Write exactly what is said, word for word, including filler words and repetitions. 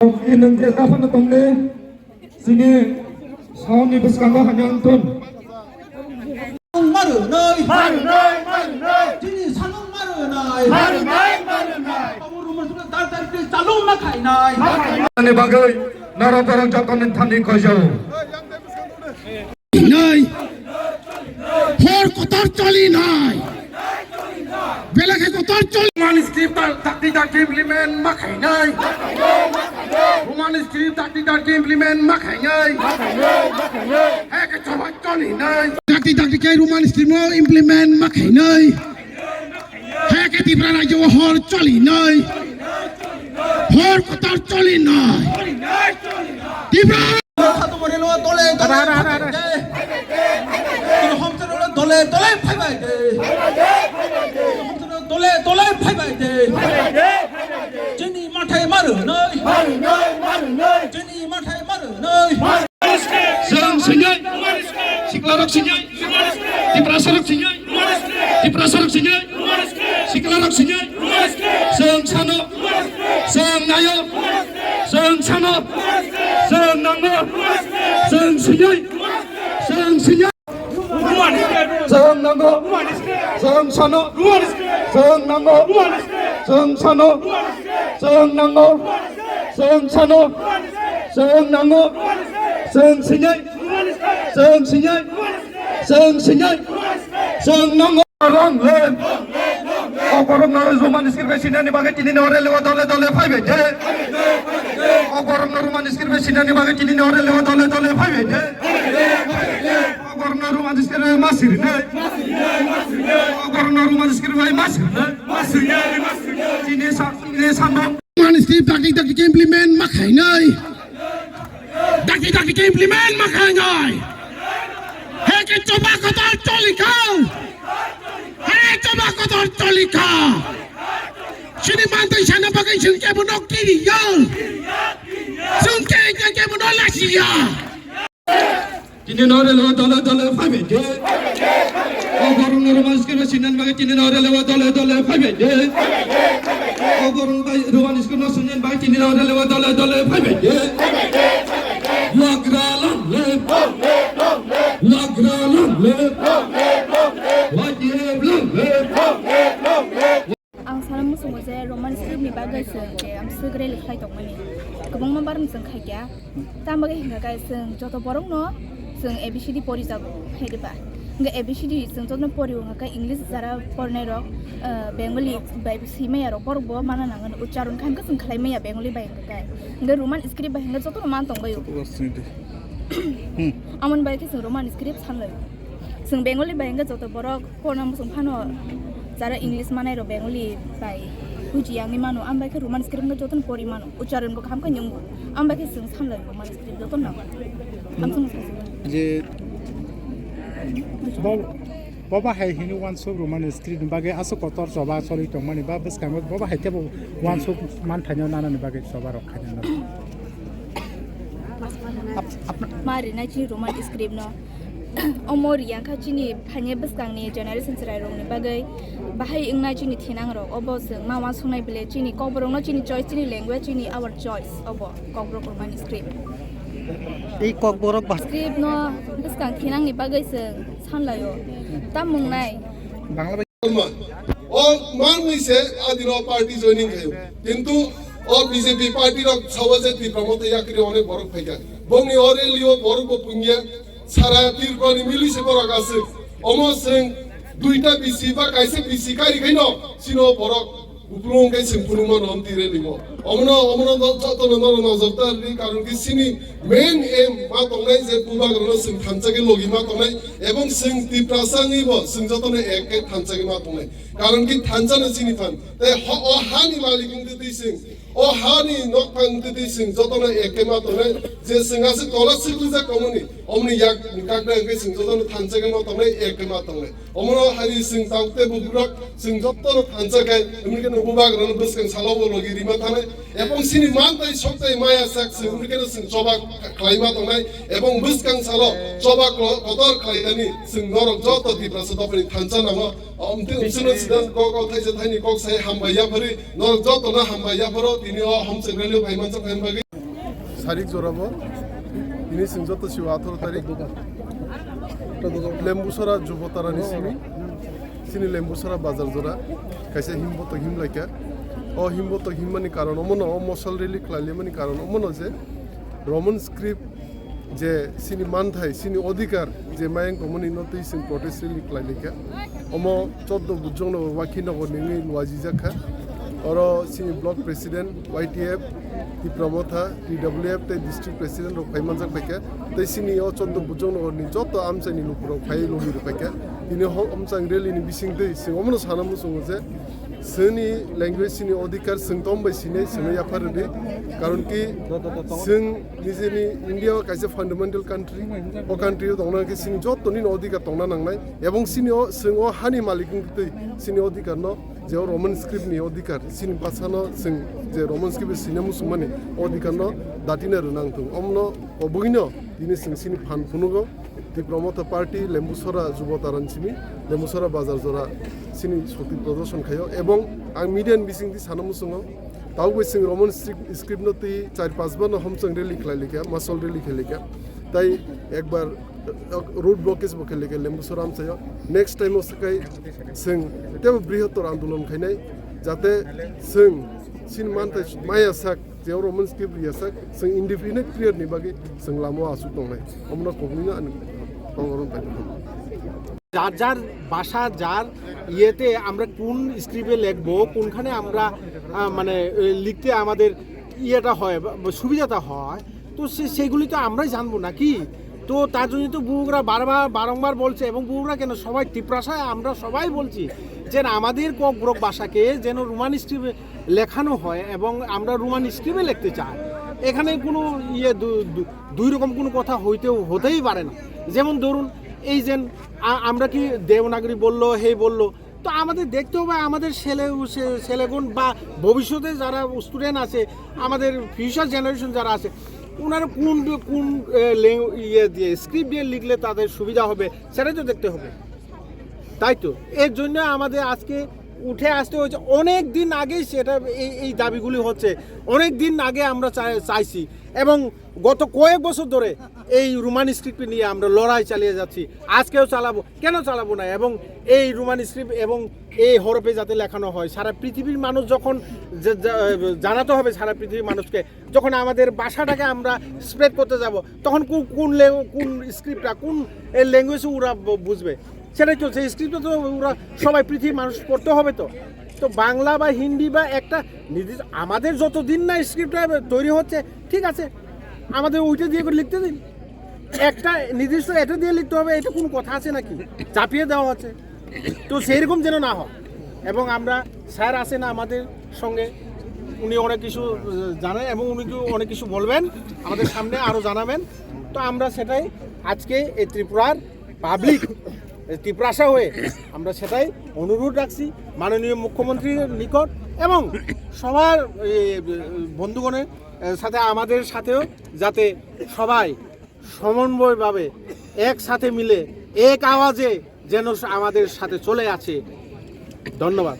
Nwng je japhano tongle, chini saoni bwskango hamya wngthun. Sanung marwnai. Marwnai, marwnai. Chini sanung marwnai. Marwnai, marwnai. Abo rumor sura dar dar ke chalung ma khainai. Ma khainai. Ani bagwi noro borok jotoni thani koijao. Nai. Hor kotor choli nai. Belai khe kotor choli. Roman script ta-, takti takti implement ma khainai. Roman script takti takti implement ma khainai. He khe choba choli nai. Takti takti khe Roman script no implement ma khainai. He khe Tipra rajyo hor choli nai. Hor kotor choli nai. Tipra. Khatumari lo dole dole. Ara, ara, ara, ara. Tini homsano lo dole dole phaibai de. Tini homsano dole dole phaibai de. Chini mathai maru noi. Chini mathai maru noi. Chwng sini. Siklarok sini. Tiprasarok sini. Tiprasarok sini. Siklarok sini. Chwng sano. Chwng nayo. Chwng sano. Chwng nango. Chwng sini. Chwng sini. Chwng nango. Chwng sano. Chwng nango. Chwng sano. Chwng nango. Chwng sano. Chwng nango. Chwng sini. Chwng sini. Chwng sini. Chwng nango. Long live! O borok no Roman script bai sinani bagwi tini no rally o dole dole phaibai de. O borok no Roman script bai sinani bagwi tini no rally o dole dole phaibai de. O borok no Roman script bai ma sirinai. O borok no Roman script bai ma sirinai. Tini sa-, tini sano. Roman script dakti dakti implement ma khainai. Dakti dakti implement ma khainai. He khe choba kotor choli kha. He choba kotor choli kha. Chini mantwi sana bagwi chwng kebo no kiriya. Chwng kiri khe kebo no lasiya. Tini no rally o dole dole phaibai de. O borok no Roman script sinani bagwi tini no rally o dole dole phaibai de. O borok no Roman script no sinani bagwi tini no rally o dole dole phaibai de. Wagra long live. Wagra long live. White wave long live. Ang sana muchungo je Roman script ni bagwi chwng je amswk rally khlai tongmani. Kwbangma barni chwng khaikya. Tamo khe hwnkha khe chwng joto borokno chwng A B C D porijago, hai diba? Hwnkhe A B C D chwng jotono pori hwnkha khe English jara porinairok, ah, Bengali bai swimaya rok borok bo mana nangani uchcharon khe hwnkhe chwng khlai maya Bengali bai hwnkha khe. Hwnkhe Roman script bai hwnkhe jotono man tongbaio. Amoni bai khe chwng Roman script sanlai. Chwng Bengali bai hwnkhe joto borok Porna muchung phano jara English manai rok Bengali bai buji yangwi mano, ambai khe Roman script wngkha jotono pori mano, ucharon bo kaham khe nungo, ambai khe chwng samlai Roman script jotono nango. Amsong je bo, boba hai hini wansuk Roman script ni bagwi aswk kotor choba choli tongmani ba bwskango boba hai khe bo wansuk manthaino nanani bagwi choba rok khaina nango. Ap-, ap-, ma rinai chini Roman script no. Omo riyang kha chini phainai bwskangni generation chwrairokni bagwi bahai wngnai chini thinangrok. Obo chwng ma uansuknai bile chini kokborokno chini choice, chini language, chini our choice. Obo kokborok rwmani script. Ei kokborok ba- Script no bwskang thinangni bagwi chwng sanlaio. Tam wngnai. Bangla bai- O manwi se adino party joining khayo. Kintu o B J P party rok sawa je Tipra Motha yakri onek borok phaikha. Bongni o rally o borok bo pungya. Sara Tripura ni mili se borok aswk. Omo chwng duita B C ba kaisa B C kari khaino chino borok uplung kai chwng phunukma no hamti rally mo. Omono, omono no joto no no nojor ta ri karon ki chini main aim ma tongnai je bubagrano chwng thansa khe logi ma tongnai ebong chwng Tiprasa wngwi bo chwng joto no ek khe thansa khe ma tongnai. Karon ki thansa no chini phan. Tei ho-, o hani malik wngtwi twi chwng, o hani nokphang wngtwi twi chwng jotono ek khe ma tongnai, je chwng aswk tola swklijak tongmani, omoni yak ni kakna hwnkhe chwng jotono thansa khe ma tongnai, ek khe ma tongnai. Omono hari chwng tabuk tei bukurok chwng jotono thansa khe, wngkhe no bubagrano bwskang salo bo logi rima thanai, ebong chini man tei sok tei maya sak chwng wngkhe no chwng choba khlai ma tongnai, ebong bwskang salo choba klo-, kotor khlainani chwng norok joto Tiprasa dophani thansa nango. Omtwi omswkno sida kok, kok thaisa thaini kok sai hambai yapharwi, norok jotono hambai yapharo, tini o homchwk rally o phai mansa phai bagwi. Tarik jorabo, tini chwng joto siwa atharo tarik. Lembusora Jubotarani simi, chini Lembusora bazar jora, kaisa himbotok himlaikha. O himbotok himmani karon omono, o mosal rally khlailaimani karon omono je Roman script je chini manthai, chini odhikar je mayang tongmani no twi chwng protest rally khlailaikha. Omo choddo Bujong Nagar, Wakhi Nagar ni wngwi luajijak kha. Oro chini block president, Y T F, Tipra Motha, T W F tei district president rok phai manjak phaikha. Tei chini o choddo Bujong Nagar ni joto amchaini lukurok phai logi rwphaikha. Tini hok amchang rally ni bisingtwi chwng omono sana muchungo je chini language, chini odhikar chwng tom bai sinai, chwngno yaphar rwdi. Karon ki chwng nijeni India o kaisa fundamental country, o country o tongna khe chini joto nini odhikar tongna nangnai, ebong chini o, chwng o hani malik wngwi twi chini odhikar no, je o Roman script ni odhikar, chini bhasha no chwng je Roman script o sina muchungmani odhikar no datina rwna wngthung. Omno obwino tini chwng chini phan phunugo Tipra Motha Party, Lembusora Jubotarani simi, Lembusora bazar jora chini shokti prodorshon khaio, ebong ang media ni bisingtwi sana muchungo, tabukbo chwng Roman script, script no twi char panch bar no homchang rally khlailaikha, mosal rally khlailaikha, tai ekbar road blockage bo khlailaikha Lembusora amchaio. Next time o swkai chwng teibo brihotor andolon khainai, jate chwng chini manthai maya sak, je Roman script riya sak, chwng indefinite period ni bagwi chwng lama o aswk tongnai. Omono kubui no ani kok oro pai. যার যার ভাষা, যার ইয়েতে আমরা কোন স্ক্রিপ্টে লিখবো, কোনখানে আমরা, আহ, মানে, এ, লিখতে আমাদের ইয়েটা হয় বা, বা সুবিধাটা হয়, তো সে, সেগুলি তো আমরাই জানবো নাকি? তো তার জন্য তো বুবুরা বারবার, বারংবার বলছে, এবং বুবুরা কেন, সবাই, তিপ্রাসা আমরা সবাই বলছি যে না, আমাদের ককবরক ভাষাকে যেন রোমান স্ক্রিপ্টে লেখানো হয় এবং আমরা রোমান স্ক্রিপ্টে লিখতে চাই। এখানে কোনো ইয়ে দু-, দু-, দুই রকম কোনো কথা হইতেও, হতেই পারে না। যেমন ধরুন, এই যে আ-, আমরা কি দেবনাগরী বললো, হে বললো, তো আমাদের দেখতে হবে, আমাদের ছেলে, ছে-, ছেলেগুন বা ভবিষ্যতে যারা স্টুডেন্ট আছে, আমাদের ফিউচার জেনারেশন যারা আছে, ওনারা কোন, কোন, এ, ল্যাং-, ইয়ে দিয়ে, স্ক্রিপ্ট দিয়ে লিখলে তাদের সুবিধা হবে, সেটাই তো দেখতে হবে। তাই তো, এর জন্য আমাদের আজকে উঠে আসতে হয়েছে। অনেক দিন আগেই সেটা, এই, এই দাবিগুলি হচ্ছে, অনেক দিন আগে আমরা চাই-, চাইছি, এবং গত কয়েক বছর ধরে এই রোমান স্ক্রিপ্ট নিয়ে আমরা লড়াই চালিয়ে যাচ্ছি। আজকেও চালাবো, কেন চালাবো না? এবং এই রোমান স্ক্রিপ্ট এবং এই হরফে যাতে লেখানো হয়, সারা পৃথিবীর মানুষ যখন জা-, জা-, জানাতে হবে সারা পৃথিবীর মানুষকে, যখন আমাদের ভাষাটাকে আমরা স্প্রেড করতে যাব, তখন কোন, কোন লে-, কোন স্ক্রিপ্টটা, কোন ল্যাঙ্গুয়েজে ওরা ব-, বুঝবে? সেটাই তো, সেই স্ক্রিপ্টটা তো ওরা সবাই, পৃথিবীর মানুষ পড়তে হবে তো। তো বাংলা বা হিন্দি বা একটা নির্দিষ্ট, আমাদের যতদিন না স্ক্রিপ্টটা তৈরি হচ্ছে, ঠিক আছে, আমাদের ওইটা দিয়ে করে লিখতে দিন। একটা নির্দিষ্ট এটা দিয়ে লিখতে হবে, এটা কোনো কথা আছে নাকি? চাপিয়ে দেওয়া হচ্ছে। তো সেই রকম যেন না হয়। এবং আমরা, স্যার আছেন আমাদের সঙ্গে, উনি অনেক কিছু, আহ, জানেন এবং উনি কি অনেক কিছু বলবেন, আমাদের সামনে আরও জানাবেন। তো আমরা সেটাই আজকে এই ত্রিপুরার পাবলিক, তিপ্রাসা হয়ে আমরা সেটাই অনুরোধ রাখছি মাননীয় মুখ্যমন্ত্রীর নিকট এবং সবার, এ, বন্ধুগণের, এ, সাথে, আমাদের সাথেও, যাতে সবাই সমন্বয়ভাবে একসাথে মিলে এক আওয়াজে যেন আমাদের সাথে চলে আছে। ধন্যবাদ।